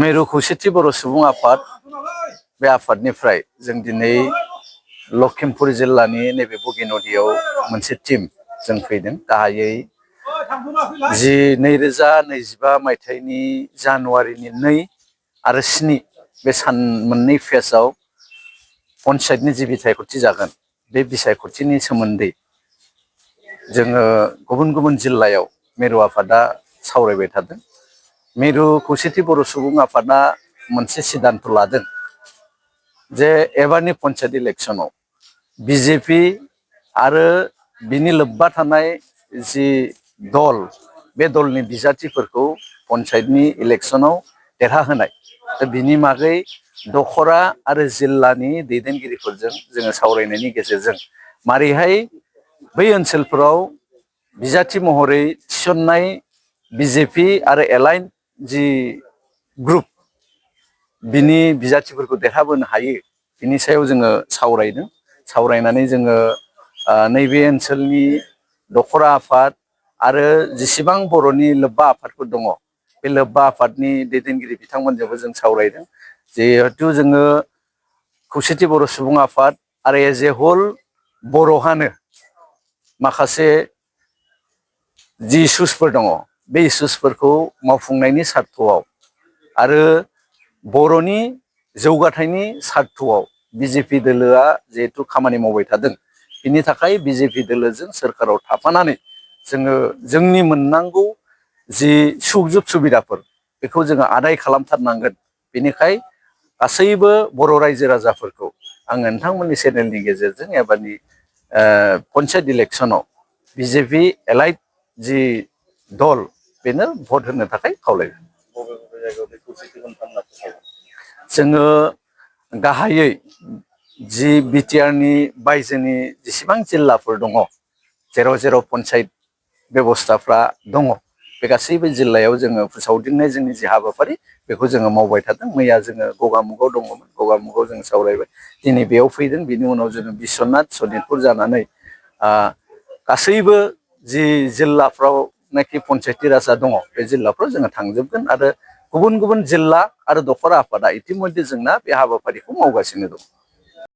मिरु खौसेथि बर' सुबुं आफाद बे आफादनिफ्राय जों दिनै लखिमपुर जिल्लानि नैबे बगिनदियाव मोनसे टीम जों फैदों। गाहायै 2025 मायथाइनि जानुवारिनि 2 आरो 7 बे सान मोननै फेजआव पन्चायतनि जि बिसायख'थि जागोन बे बिसायख'थिनि सोमोन्दै जोङो गुबुन गुबुन जिल्लायाव मिरु आफादा सावरायबाय थादों। मिरु खौसेथि बर' सुबुं आफादा मोनसे सिद्धांत लादों जे एबारनि पन्चायत इलेक्शनाव बिजेपि आरो बिनि लोब्बा थानाय जि दल बे दलनि बिजाथिफोरखौ पन्चायतनि इलेक्शनाव देरहाहोनाय दा बिनि मागै दखरा आरो जिल्लानि दैदेनगिरिफोरजों जोङो सावरायनायनि गेजेरजों मारैहाय बै ओनसोलफोराव बिजाथि महरै थिसननाय बिजेपि आरो एलाइन जि ग्रुप बिनि बिजाथिफोरखौ देरहाबोनो हायो बिनि सायाव जोङो सावरायदों। सावरायनानै जोङो नैबे ओनसोलनि दखरा आफाद आरो जेसेबां बर'नि लोब्बा आफादफोर दङ बे लोब्बा आफादनि दैदेनगिरि बिथांमोनजोंबो जों सावरायदों। जिहेथु जोङो खौसेथि बर' सुबुं आफाद आरो एज ए हल बर'हानो माखासे जि इसुसफोर दङ बे इसुसफोरखौ मावफुंनायनि सार्थआव आरो बर'नि जौगाथायनि सार्थआव बिजेपि दोलोआ जिहेतु खामानि मावबाय थादों बिनि थाखाय बिजेपि दोलोजों सोरखाराव थाफानानै जोङो जोंनि मोननांगौ जि सुजुग सुबिदाफोर बेखौ जोङो आदाय खालामथारनांगोन। बेनिखाय गासैबो बर' रायजो राजाफोरखौ आङो नोंथांमोननि चेनेलनि गेजेरजों एबारनि पन्चायत इलेक्शनाव बिजेपि एलाइड जि दल बेनो भट होनो थाखाय खावलायगोन। जोङो गाहायै जि बिटिआरनि बायजोनि जेसेबां जिल्लाफोर दङ जेराव जेराव पन्चायत बेबस्थाफ्रा दङ बे गासैबो जिल्लायाव जोङो फोसावदिंनाय जोंनि जि हाबाफारि बेखौ जोङो मावबाय थादों। मैया जोङो गगामुगाव दङमोन, गगामुगाव जों सावरायबाय। दिनै बेयाव फैदों, बिनि उनाव जोङो बिस्वनाथ सनितपुर जानानै गासैबो जि जिल्लाफ्रावनाखि पन्चायती राजा दङ बे जिल्लाफ्राव जोङो थांजोबगोन आरो गुबुन गुबुन जिल्ला आरो दखरा आफादा इतिमध्य जोंना बे हाबाफारिखौ मावगासिनो दं।